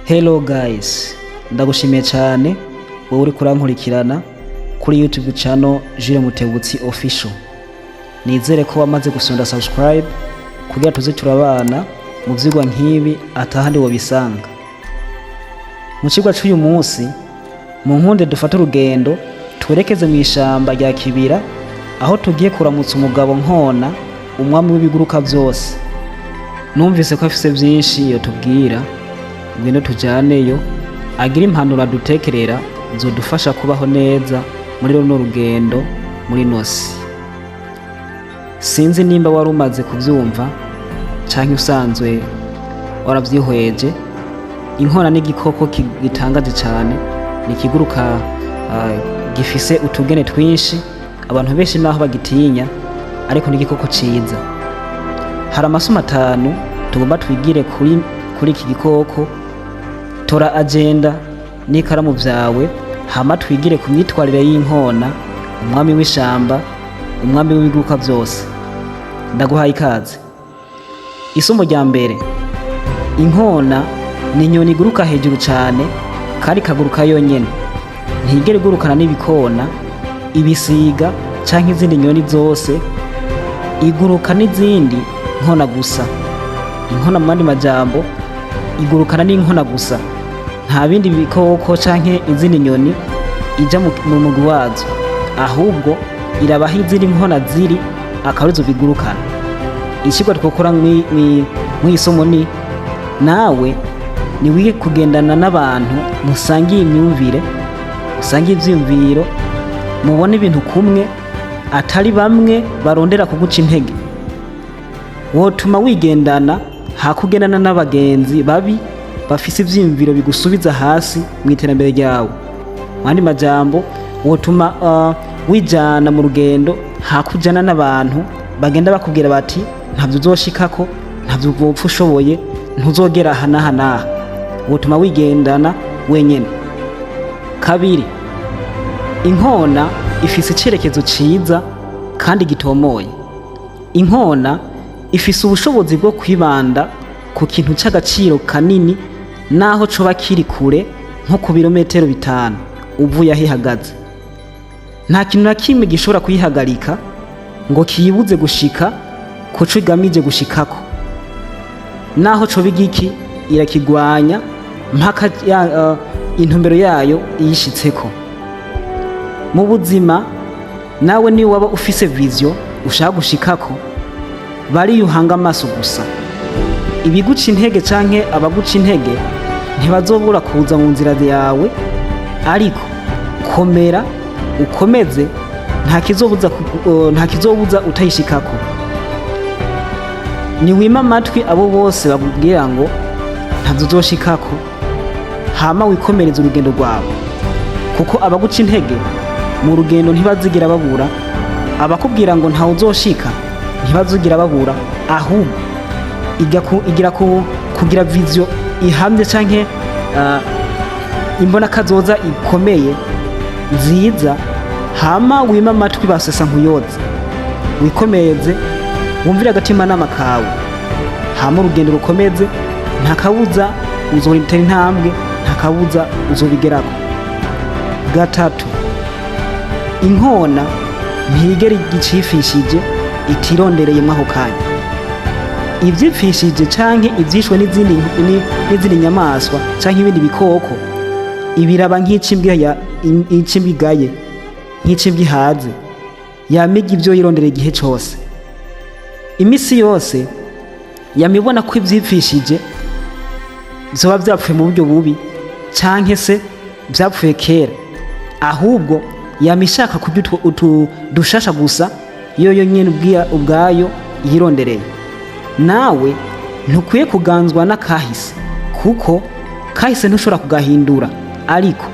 Hello guys, ndagushimiye cyane wowe uri kurankurikirana kuri YouTube channel Jules Mutebutsi Official. Nizere ko wamaze gusonda subscribe kugira tuze turabana mu vyigwa nk'ibi atahandi wobisanga. Mu cigwa c'uyu munsi, mu nkunde dufate urugendo twerekeze mu ishamba rya Kibira, aho tugiye kuramutsa umugabo Nkona, umwami w'ibiguruka vyose. Numvise ko afise vyinshi yotubwira. Ngwino tujaneyo agira impanuro adutekerera zodufasha kubaho neza muri runo rugendo muri nosi. Sinzi nimba wari umaze kuvyumva canke usanzwe waravyihweje. Inkona n'igikoko gitangaje cane, ni ikiguruka gifise utugene twinshi. Abantu benshi naho bagitinya, ariko ni igikoko ciza. Hari amasomo atanu tugomba twigire kuri iki gikoko. Tora agenda n'ikaramu vyawe, hama twigire ku myitwarire y'inkona, umwami w'ishamba, umwami w'ibiguruka vyose. Ndaguhaye ikaze. Isomo rya mbere: inkona ni inyoni iguruka hejuru cane kandi ikaguruka yonyene. Ntigera igurukana n'ibikona, ibisiga canke izindi nyoni zose. Iguruka n'izindi nkona gusa. Inkona, mu yandi majambo, igurukana n'inkona gusa. Nta bindi bikoko canke izindi nyoni ija mu mugwi wazo, ahubwo irabaho izindi nkona ziri, akaba arizo bigurukana. Icigwa twokora mw'isomo ni: nawe niwige kugendana n'abantu musangiye imyumvire, musangiye ivyiyumviro, mubona ibintu kumwe, atari bamwe barondera kuguca intege. Wotuma wigendana hakugendana n'abagenzi babi bafise ivyiyumviro bigusubiza hasi mu iterambere ryawe. Mu yandi majambo, wotuma wijana mu rugendo hakujana n'abantu bagenda bakubwira bati: "Ntabyo uzoshikako, ntabyo wopfa ushoboye, ntuzogera aha n'aha n'aha." Wotuma wigendana wenyene. Kabiri, inkona ifise icerekezo ciza kandi gitomoye. Inkona ifise ubushobozi bwo kwibanda ku kintu c'agaciro kanini, naho coba kiri kure nko ku birometero 5 uvuye aho ihagaze. Nta kintu na kimwe gishobora kuyihagarika ngo kiyibuze gushika kuco igamije gushikako. Naho coba igiki, irakigwanya mpaka intumbero yayo iyishitseko. Mu buzima, nawe niyo waba ufise vision ushaka gushikako, bariyo uhanga amaso gusa. Ibiguca intege canke abaguca intege ntibazobura kuza mu nzira yawe, ariko komera, ukomeze, nta kizobuza utayishikako. Niwima amatwi abo bose bakubwira ngo ntabyo uzoshikako, hama wikomereze urugendo rwawe, kuko abaguca intege mu rugendo ntibazigera babura, abakubwira ngo ntawe uzoshika ntibazigira babura. Ahubwo igira kugira vision ihamye canke imbona kazoza ikomeye nziza, hama wima amatwi basesa nkuyoza, wikomeze, wumvire agatimanama kawe, hama urugendo rukomeze. Nta kabuza uzotera intambwe, nta kabuza uzobigerako. Gatatu, inkona ntigera igicifishije itirondereyemo ako kanya. Ivyipfishije canke ivyishwe n'izindi nyamaswa canke ibindi bikoko, ibiraba nk'icimbwa icimbwa igaye, nk'icimbwa ihaze, yamiga ivyo yirondereye igihe cose. Imisi yose yamibona ko ivyipfishije vyoba vyapfuye mu buryo bubi canke se vyapfuye kera. Ahubwo yama ishaka kurya utu dushasha gusa yoyo nyene ubwayo yirondereye. Nawe ntukwiye kuganzwa n'akahise, kuko kahise ntushobora kugahindura, ariko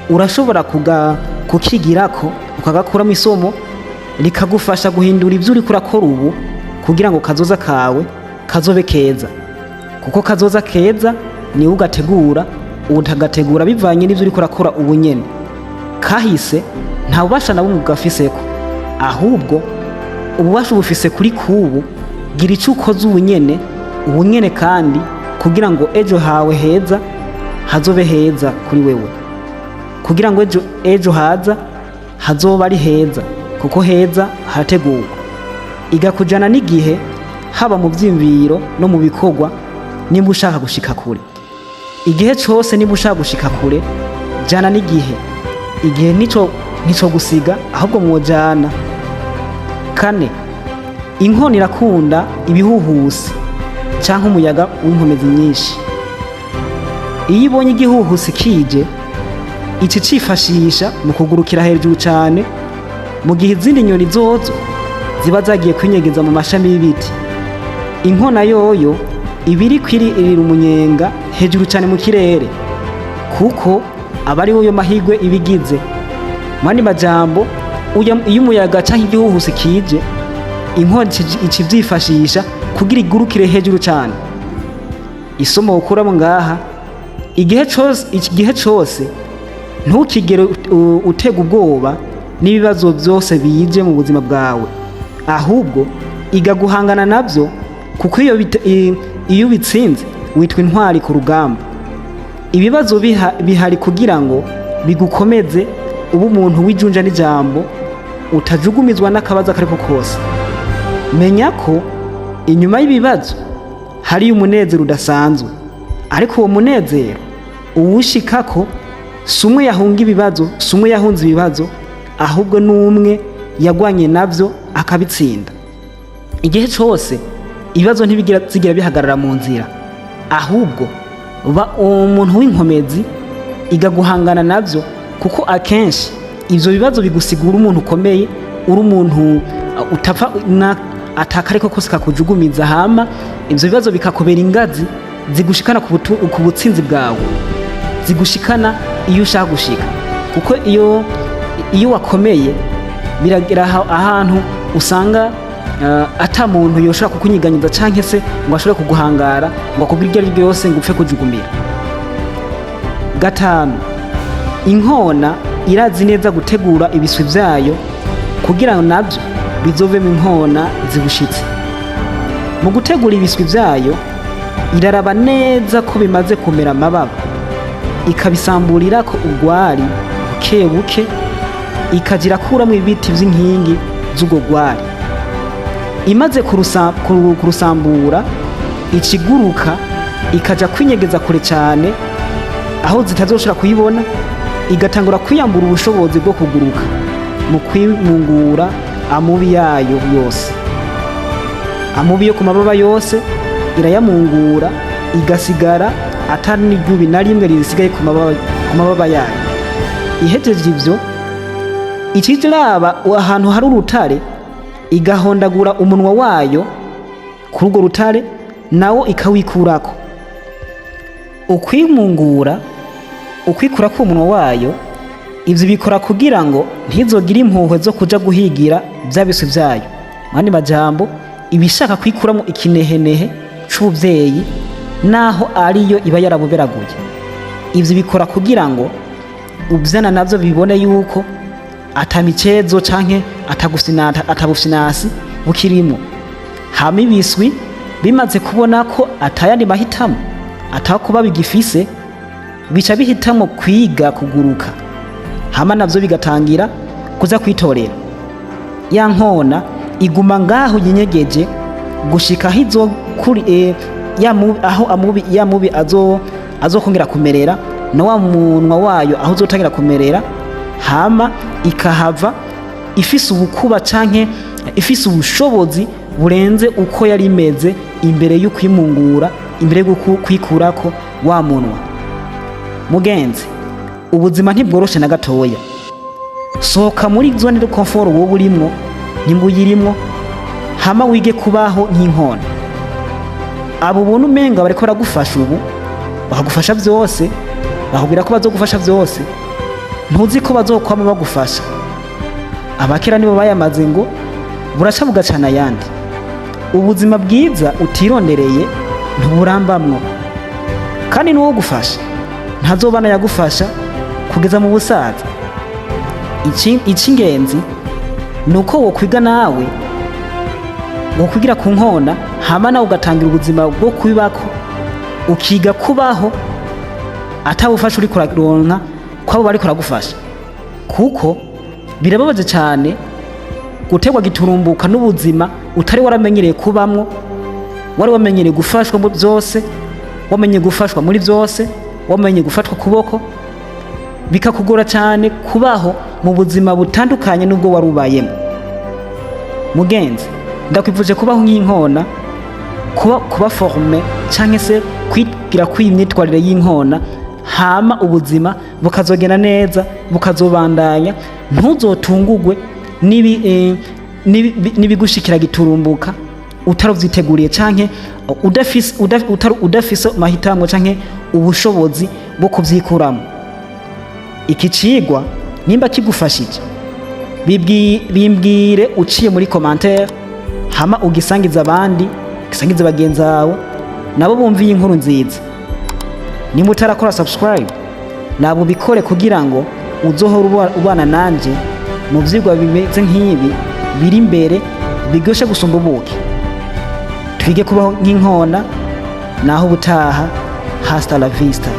urashobora kukigirako, ukagakuramo isomo rikagufasha guhindura ibyo uriko urakora ubu, kugira ngo kazoza kawe kazobe keza, kuko kazoza keza niwe ugategura, utagategura bivanye n'ibyo uriko urakora ubu nyene. Kahise nta bubasha na bumwe bwafiseko, ahubwo ububasha ubufise kuri kubu. Gira icyo ukoze ubu nyene, ubu nyene kandi, kugira ngo ejo hawe heza. hazobe heza kuri wewe, kugira ngo ejo haza hazoba ari heza, kuko heza harategurwa. Iga kujana n'igihe, haba mu vyiyumviro no mu bikorwa, nimba ushaka gushika kure. Igihe cose nimba ushaka gushika kure, jana n'igihe. Igihe nico gusiga, ahubwo mwojana. Kane, inkona irakunda ibihuhusi canke umuyaga w'inkomezi nyinshi. Iyo ibonye igihuhusi kije, ici cifashisha mu kugurukira hejuru cane, mu gihe izindi nyoni zozo ziba zagiye kwinyegeza mu mashami y'ibiti. Inkona yoyo iba iriko irira umunyenga hejuru cane mu kirere, kuko aba ari yo mahirwe iba igize. Mu yandi majambo, iyo umuyaga canke igihuhusi kije, inkona ica ivyifashisha kugira igurukire hejuru cane. Isomo ukuramo ngaha: igihe cose ntukigere utega ubwoba n'ibibazo byose bije mu buzima bwawe, ahubwo iga guhangana nabyo, kuko iyo ubitsinze witwa intwari ku rugamba. Ibibazo bihari kugira ngo bigukomeze, ube umuntu w'ijunja n'ijambo, utajugumizwa n'akabazo akariko kose. Menya ko inyuma y'ibibazo hariyo umunezero udasanzwe, ariko uwo munezero uwushikako si umwe yahunga ibibazo, si umwe yahunze ibibazo, ahubwo ni umwe yagwanye nabyo akabitsinda. Igihe cyose ibibazo ntibigira zigira bihagarara mu nzira, ahubwo ba umuntu w'inkomezi, iga guhangana nabyo, kuko akenshi ibyo bibazo bigusigura umuntu ukomeye, uri umuntu utapfa na atakariko kose kakujugumiza. Hama ibyo bibazo bikakubera ingazi zigushikana ku butsinzi bwawe, zigushikana iyo ushaka gushika, kuko iyo wakomeye biragera ahantu usanga ata muntu yoshobora kukunyiganyiza canke se ngo ashobore kuguhangara, ngo akubwire iryo ari ryo ryose ngo upfe kujugumira. Gatanu, inkona irazi neza gutegura ibiswi vyayo kugira ngo navyo bizovemo inkona zibushitse. Mu gutegura ibiswi vyayo, iraraba neza ko bimaze kumera amababa, ikabisamburirako urwari buke buke, ikaja irakuramwo ibiti vy'inkingi z'urwo rwari. Imaze kurusambura, ikiguruka ikaja kwinyegeza kure cyane aho zitazoshobora kuyibona, igatangura kwiyambura ubushobozi bwo kuguruka mu kwimungura amubi yayo yose. Amubi yo ku mababa yose irayamungura, igasigara atari n'iryubi na rimwe risigaye ku mababa yayo. Ihejeje ivyo, ikiraba ahantu hari urutare, igahondagura umunwa wayo kuri urwo rutare, nawo ikawikurako. Ukwimungura, ukwikura k'umunwa wayo, ivyo bikora kugira ngo ntizogire impuhwe zo kuja guhigira vya biswi vyayo. Mu yandi majambo, ibishaka kwikuramo ikinehenehe c'ubuvyeyi, naho ariyo iba yarabuberaguye. Ivyo bikora kugira ngo uvyana navyo bibone yuko atamicezo canke atagufinata, atabufinasi bukirimo. Hama ibiswi bimaze kubona ko atayandi mahitamo, atakuba bigifise, bica bihitamo kwiga kuguruka, hama navyo bigatangira kuza kwitorera. Ya nkona iguma ngaho yinyegeje gushika aho izo kuri ya mubi, aho amubi ya mubi azokongera kumerera, na wa munwa wayo aho uzotangira kumerera, hama ikahava ifise ubukuba canke ifise ubushobozi burenze uko yari imeze imbere yo kwimungura, imbere yo kwikurako wa munwa. Mugenzi, ubuzima ntibworoshe na gatoya. Sohoka muri zone de confort wowe urimwo, nimba uyirimwo, hama wige kubaho nk'inkona. Abo ubona umenga bariko baragufasha ubu, bakagufasha byose, bakubwira ko bazogufasha byose, ntuzi ko bazokwama bagufasha. Abakera nibo bayamaze ngo buraca bugacana ayandi. Ubuzima bwiza utirondereye ntuburambamwo, kandi n'uwo gufasha ntazobana yagufasha kugeza mu busaza. Icy'ingenzi ni uko wokwiga nawe, wokwigira ku nkona, hama nawe ugatangira ubuzima bwo kubibako, ukiga kubaho. Atabufasha uriko uraronka kwabo bariko baragufasha, kuko birababaje cyane gutegwa giturumbuka n'ubuzima utari waramenyereye kubamwo. Wari wamenyereye gufashwa muri byose, wamenye gufashwa muri byose, wamenye gufatwa kuboko, bikakugora cyane kubaho mu buzima butandukanye n'ubwo wari ubayemo. Mugenzi, ndakwifuje kubaho nk'inkona, kuba forme cyangwa se kwigira kw'imyitwarire y'inkona, hama ubuzima bukazogenda neza, bukazobandanya. Ntuzotungugwe n'ibigushikira giturumbuka utarovyiteguriye canke udafise mahitamo canke ubushobozi bwo kuvyikuramo. Iki cigwa nimba kigufashije, bimbwire uciye muri commentaire, hama ugisangiza abandi, ugisangize bagenzi bawe nabo bumva iyi nkuru nziza. Nimba utarakora subscribe, ntabwo ubikore kugira ngo uzohore ubana nanje mu vyigwa bimeze nk'ibi biri imbere biryoshe gusumba ubuki. Twige kubaho nk'inkona. Naho ubutaha, hasta la vista.